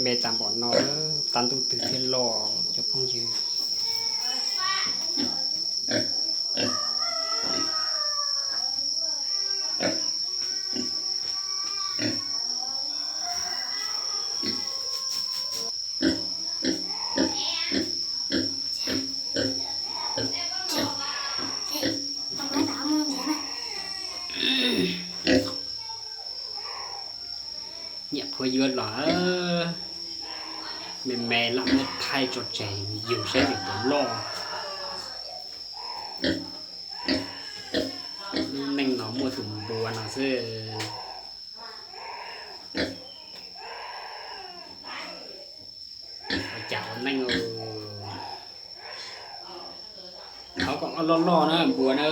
Me tas npaum no, tag ntuj twg thiaj loj cov phooj ywg. Nyiam qhuav yuav los, me me los muab thaij tso tseg yug saib yus puas loj. Lub neej no muaj tus npua no xwb. Ua cas ua neej, thov kom loj loj na npua na,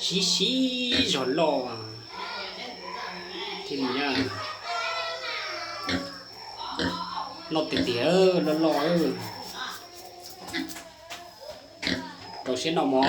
sib sib zog loj thiaj li na. Loj tiag tiag, loj loj. Rau siab noj mov.